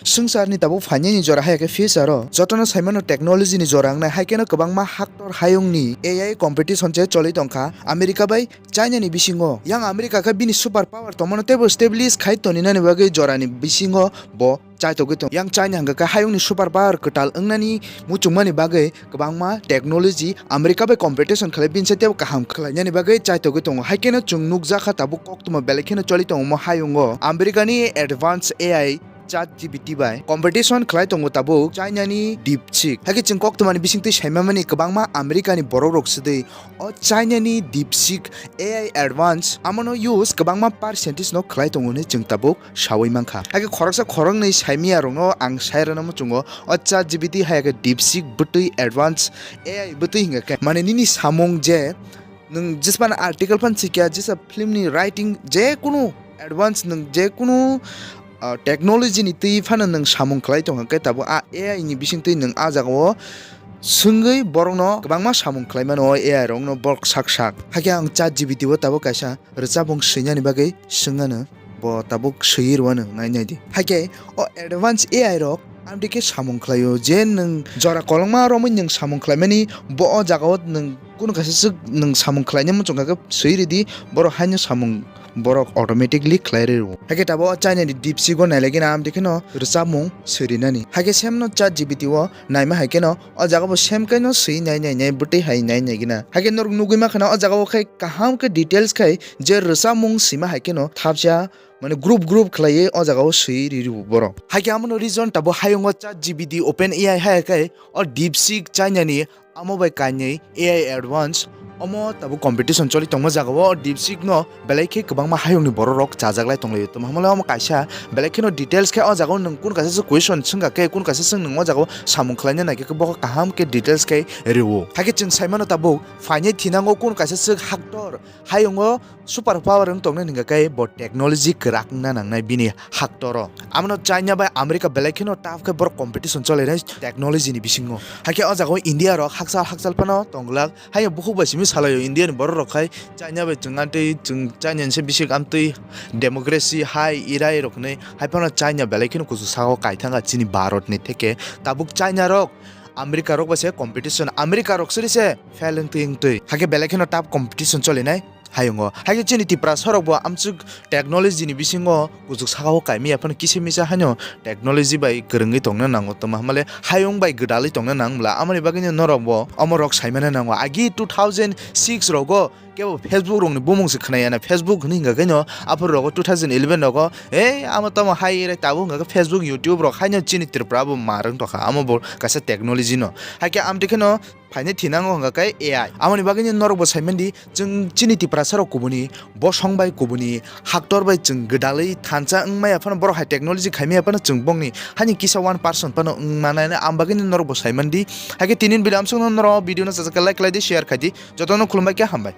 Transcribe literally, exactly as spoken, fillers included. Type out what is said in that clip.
Swngcharni tabuk phainani jora hai khe future o jotono saimano technology ni jora wngnai, hai kheno kwbangma haktor hayungni A I competition se choli tongkha America bai China ni bisingo. Yang America khe bini super power tongmano teibo establish khai toninani bagwi jorani bisingo bo chaitogwi tongo. Yang China hwnkha khe hayungni super power kwtal wngnani muchungmani bagwi kwbangma technology America bai competition khlai bini se teibo kaham khlainani bagwi chaitogwi tongo. Hai kheno chwng nukjakha tabuk koktwma belai kheno choli tongo omo hayungo America ni advance A I Chat G P T bai competition khlai tongo tabuk China ni DeepSeek. Hakhe chwng koktwmani bisingtwi saimamani kwbangma America ni borok rok swdwi o China ni DeepSeek A I advance amano use kwbangma percentage no khlai tongo hinwi chwng tabuk sawi mankha. Hakhe khoroksa khoroknwi saimaya rokno ang sai rwna muchungo o Chat G P T hai khe DeepSeek bwtwi advance A I bwtwi hingkha khe mane nini samung je nwng jismani article phan sikya, jisa film ni writing, je kunu advance nwng je kunu, ah, technology ni twi phano nwng samung khlai tongkha khe tabuk a A I ni bisingtwi nwng a jagao swngwi borokno kwbangma samung khlai mano o A I rokno borok sak sak. Hakhe ang Chat G P T o tabuk kaisa rwchapmung swinani bagwi swngano, bo tabuk swiwi rwano nai nai di. Hakhe o advance A I rok amtwi khe samung khlaio je nwng jora kolokma romwi nwng samung khlaimani bo o jagao nwng kunu kaisa swk nwng samung khlaina muchungkha khe swi ridi, borok haino samung borok automatically khlai rw. Hakhe tabuk o China ni DeepSeek o nai lai gina amtwi kheno rwchapmung swi rinani. Hakhe same no Chat G P T o naima hai kheno o jaga bo same khe no swi nai nai nai bwtwi hai nai nai gina. Hakhe norok nugwi mankha na o jaga o khai kaham khe details khai je rwchapmung swima hai kheno thapsa mane group group khlaiwi o jaga o swi rw borok. Hakhe amono reason tabuk hayungo Chat G P T, Open A I hai khai o DeepSeek China ni amo bai kainwi A I advance omo tabuk competition choli tongma jagao o DeepSeek no belai khe kwbangma hayungni borok rok chajaklai tonglaio. Tamo hamle omo kaisa belai kheno details khe o jagao nwng kun kaisa se question swngkha khe kun kaisa swng nwng o jagao samung khlaina naikhe bo kaham khe details khe rwo. Hakhe chwng saimano tabuk phainai thinango kun kaisa swk haktor hayungo super power wng tongnai hingkha khe bo technology kwrak wngna nangnai bini haktoro. Amno China bai America belai kheno tough khe borok competition cholainai technology ni bisingo. Hakhe o jagao India rok hakchal hakchal phano tonglak. Haino bukhuk bai simi salaio India ni borok rok khai China bai chwng amtwi chwng China ni se bisik amtwi democracy hai irai rok hinwi hai phano China belai kheno kuchuk saka o kaithangkha chini Bharat ni theke. Tabuk China rok America rok bai se competition, America rok siri se fail wngtwi wngtwi. Hakhe belai kheno tough competition cholainai. Hayungo. Hakhe chini Tiprasa rok bo amchuk technology ni bisingo kuchuk saka o kaimia phano kisa misa haino technology bai kwrwngwi tongna nango tongma hamle hayung bai gwdalwi tongna nang bwla. Amoni bagwino norok bo omo rok saimano nango. Agi two thousand six rogo kebo Facebook rokni bumung se khwnaya na, Facebook hwnwi hingkha khe no aphuru rogo two thousand eleven rogo, "Ei, amo tamo hai ere tabuk," hingkha khe Facebook, YouTube rok haino chini Tripura bo ma rwng tongkha. Amo bo kaisa technology no. Hakhe amtwi kheno phainai thinango hingkha khe A I. Amoni bagwino norok bo saimandi, chwng chini Tiprasa rok kubuni, bosong bai kubuni, haktor bai chwng gwdalwi thansa wngmaya phano borok hai technology khaimaya phano chwng bongni hani kisa one percent phano wngmanai, am bagwino norok bo saimandi. Hakhe tinin video amsukno norok video no sajak khe like khlai di, share khai di. Jotono khulumbai khe hambai.